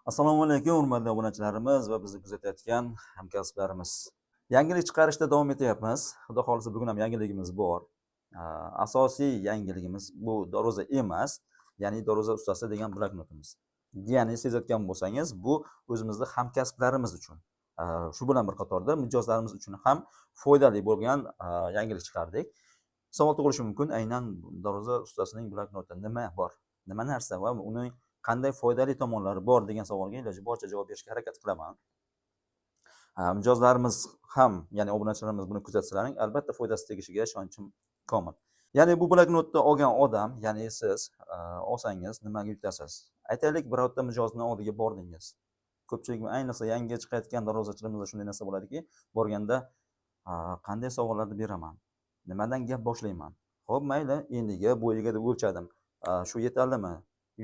Assalomu alaykum, hurmatli obunachilarimiz va bizni kuzatayotgan hamkasblarimiz. Yangilik chiqarishda davom etyapmiz. Xudo xohlasa, bugun ham yangiligimiz bor. Asosiy yangiligimiz bu darvoza emas, ya'ni "Darvoza ustasi" degan bloknotimiz. Ya'ni sezayotgan bo'lsangiz, bu o'zimizni hamkasblarimiz uchun, shu bilan bir qatorda mijozlarimiz uchun ham foydali bo'lgan yangilik chiqardik. Savol tug'ilishi mumkin, aynan "Darvoza ustasining bloknoti" nima bor, nima narsa va uning qanday foydali tomonlari bor degan savolga iloji boricha javob berishga harakat qilaman. Mijozlarimiz ham, ya'ni obunachilarimiz buni kuzatsalaring, albatta foydasi tegishiga ishonchim komil. Ya'ni bu bloknotni olgan odam, ya'ni siz olsangiz, nimaga yutasiz? Aytaylik, birorta mijozni oldiga bordingiz. Ko'pchilik, ayniqsa yangi chiqayotgan darvozachilarimizda shunday narsa bo'ladiki, borganda qanday savollarni beraman, nimadan gap boshlayman, ho'p, mayli, eniga, bo'yiga deb o'lchadim, shu yetarlimi?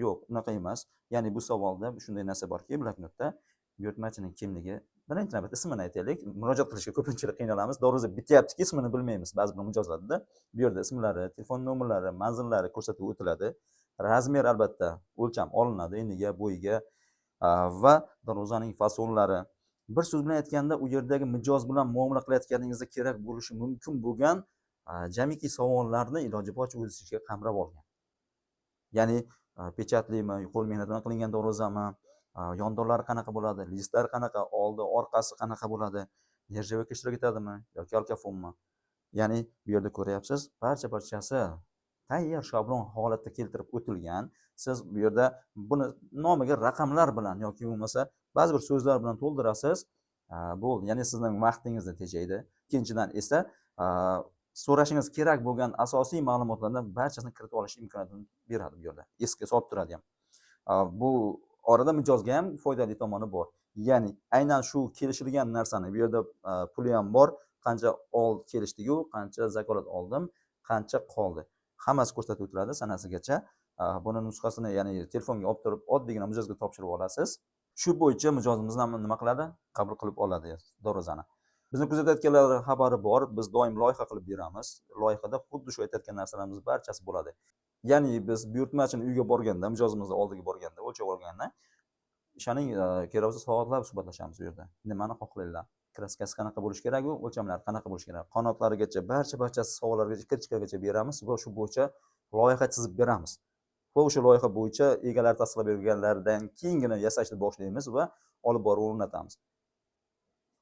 Yo'q, unaqa emas. Ya'ni bu savolda shunday narsa borki, bloknotda buyurtmachining kimligi, birinchi navbatda ismini aytaylik, murojaat qilishga ko'pincha qiynalamiz. Darvoza bityaptiki, ismini bilmaymiz ba'zi bir mijozlarda. Bu yerda ismlari, telefon nomerlari, manzillari ko'rsatib o'tiladi. Размер, albatta, o'lcham olinadi eniga, bo'yiga va darvozaning fasonlari. Bir so'z bilan aytganda, u yerdagi mijoz bilan muomala qilayotganingizda kerak bo'lishi mumkin bo'lgan jamiki savollarni iloji boricha o'z ichiga qamrab olgan. Ya'ni печать limi, qo'l mehnati bilan qilingan darvozami, yondorlari qanaqa bo'ladi, лист lari qanaqa, oldi, orqasi qanaqa bo'ladi, нержавейка ishtirok etadimi yoki alkafonmi. Ya'ni bu yerda ko'ryapsiz, barcha barchasi tayyor shablon holatda keltirib o'tilgan. Siz bu yerda buni nomiga raqamlar bilan yoki bo'lmasa ba'zi bir so'zlar bilan to'ldirasiz, bo'ldi. Ya'ni sizning vaqtingizni tejaydi. Ikkinchidan esa so'rashingiz kerak bo'lgan asosiy ma'lumotlardan barchasini kiritib olish imkoniyatini beradi bu yerda, esga solib turadi ham. Bu orada mijozga ham foydali tomoni bor. Ya'ni aynan shu kelishilgan narsani bu yerda puli ham bor, qancha ol kelishdiku, qancha vakolat oldim, qancha qoldi, hammasi ko'rsatib o'tiladi sanasigacha. Buni nusxasini, ya'ni telefonga olib turib, oddiygina mijozga topshirib olasiz. Shu bo'yicha mijozimiz ham nima qiladi? Qabul qilib oladi darvozani. Bizni kuzatayotganlar xabari bor, biz doim loyiha qilib beramiz. Loyihada xuddi shu aytayotgan narsalarimiz barchasi bo'ladi. Ya'ni biz buyurtmachini uyga borganda, mijozimizni oldiga borganda, o'lchab olganda, ishoning, kerak bo'lsa soatlab suhbatlashamiz u yerda. Nimani xohlanglar, краска si qanaqa bo'lishi kerak, u o'lchamlari qanaqa bo'lishi kerak, qanotlarigacha, barcha barchasi savollargacha, kirchikagacha beramiz va shu bo'yicha loyiha chizib beramiz va o'sha loyiha bo'yicha egalari tasdiqlab berganlaridan keyingina yasashni boshlaymiz va olib borib o'rnatamiz.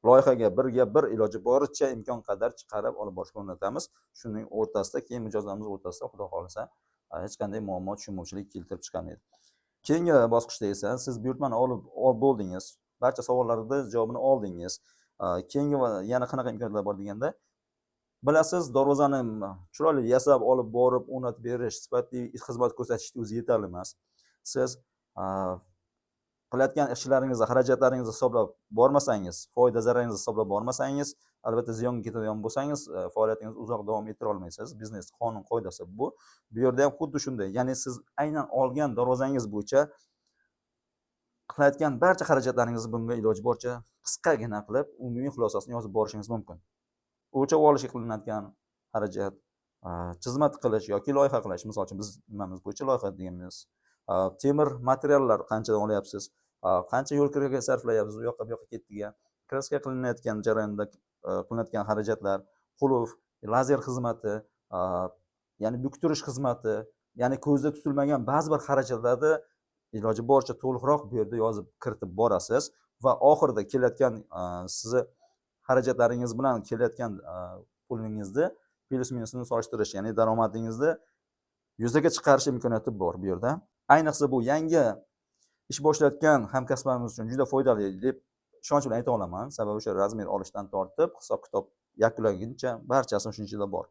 Loyihaga birga bir iloji boricha, imkon qadar chiqarib olib borishga o'rnatamiz. Shuning o'rtasida keyin mijozlarimiz o'rtasida, xudo xohlasa, hech qanday muammo, tushunmovchilik keltirib chiqarmaydi. Keyingi bosqichda esa siz buyurtmani olib bo'ldingiz, barcha savollarni javobini oldingiz. Keyingi va yana qanaqa imkoniyatlar bor deganda, bilasiz, darvozani chiroyli yasab olib borib o'rnatib berish, sifatli xizmat ko'rsatishni o'zi yetarli emas. Siz qilayotgan ishlaringizni, xarajatlaringizni hisoblab bormasangiz, foyda zararingizni hisoblab bormasangiz, albatta ziyonga ketadigan bo'lsangiz, faoliyatingizni uzoq davom ettira olmaysiz. Biznes qonun qoidasi bu. Bu yerda ham xuddi shunday. Ya'ni siz aynan olgan darvozangiz bo'yicha qilayotgan barcha xarajatlaringizni bunga iloji boricha qisqagina qilib umumiy xulosasini yozib borishingiz mumkin. O'lchab olishga qilinadigan xarajat, chizma qilish yoki loyiha qilish, misol uchun, biz nimamiz bo'yicha loyiha deganmiz, temir materiallar qanchadan olyapsiz, qancha yo'l kiraga sarflayapsiz, u yoqqa, bu yoqqa ketdiga, краска qilinayotgan jarayonda qilinayotgan xarajatlar, qulf, lazer xizmati, ya'ni buktirish xizmati, ya'ni ko'zda tutilmagan ba'zi bir xarajatlarni iloji boricha to'liqroq bu yerda yozib kiritib borasiz va oxirida kelayotgan sizni xarajatlaringiz bilan kelayotgan pulingizni plyus minusini solishtirish, ya'ni daromadingizni yuzaga chiqarish imkoniyati bor bu yerda. Ayniqsa bu yangi ish boshlayotgan hamkasblarimiz uchun juda foydali deb ishonch bilan ayta olaman. Sababi o'sha размер olishdan tortib hisob kitob yakunlaguncha barchasi shuning ichida bor.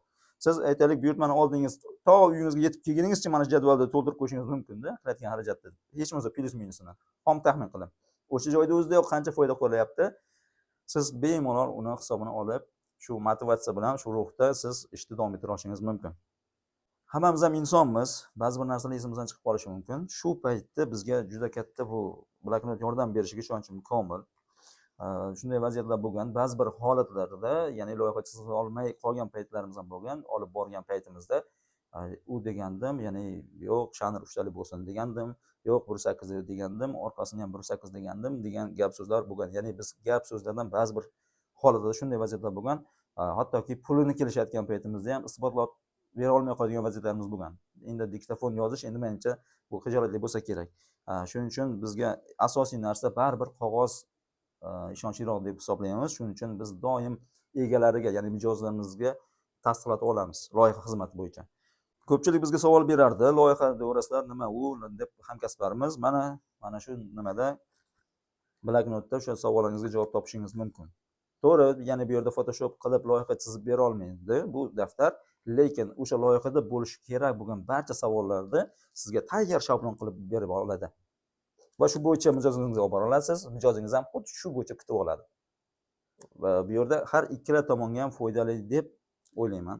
Siz, aytaylik, buyurtmani oldingiz, to uyingizga yetib kelguningizcha mana shu jadvalda to'ldirib qo'yishingiz mumkinda qilayotgan xarajatni, hech bo'lmasa plyus minusini xom taxmin qilib. O'sha joyda o'zidayoq qancha foyda qolyapti, siz bemalol uni hisobini olib, shu motivatsiya bilan, shu ruhda siz ishni davom ettira olishingiz mumkin. Hammamiz ham insonmiz, ba'zi bir narsalar esimizdan chiqib qolishi mumkin. Shu paytda bizga juda katta bu bloknot yordam berishiga ishonchim komil. Shunday vaziyatlar bo'lgan, ba'zi bir holatlarda, ya'ni loyiha chiza olmay qolgan paytlarimiz ham bo'lgan. Olib borgan paytimizda U degandim, ya'ni yo'q, Shanir uchtali bo'lsin degandim, yo'q, 1.8 degandim, orqasini ham 1.8 degandim degan gap so'zlar bo'lgan. Ya'ni biz gap so'zlardan ba'zi bir holatlarda shunday vaziyatlar bo'lgan, hattoki pulini kelishayotgan paytimizda ham isbotlab bera olmay qoladigan vaziyatlarimiz bo'lgan. Endi diktofon yozish endi menimcha bu xijolatli bo'lsa kerak. Shuning uchun bizga asosiy narsa baribir qog'oz ishonchliroq deb hisoblaymiz. Shuning uchun biz doim egalariga, ya'ni mijozlarimizga tasdiqlatib olamiz loyiha xizmati bo'yicha. Ko'pchilik bizga savol berardi, loyiha deyaverasizlar, nima u deb hamkasblarimiz. Mana shu nimada, bloknotda o'sha savollaringizga javob topishingiz mumkin. To'g'ri, ya'ni bu yerda Photoshop qilib loyiha chizib bera olmaydi bu daftar, lekin o'sha loyihada bo'lishi kerak bo'lgan barcha savollarni sizga tayyor shablon qilib berib oladi. Va shu bo'yicha mijozingizga olib bora olasiz, mijozingiz ham xuddi shu bo'yicha kutib oladi. Va bu yerda har ikkala tomonga ham foydali deb o'ylayman.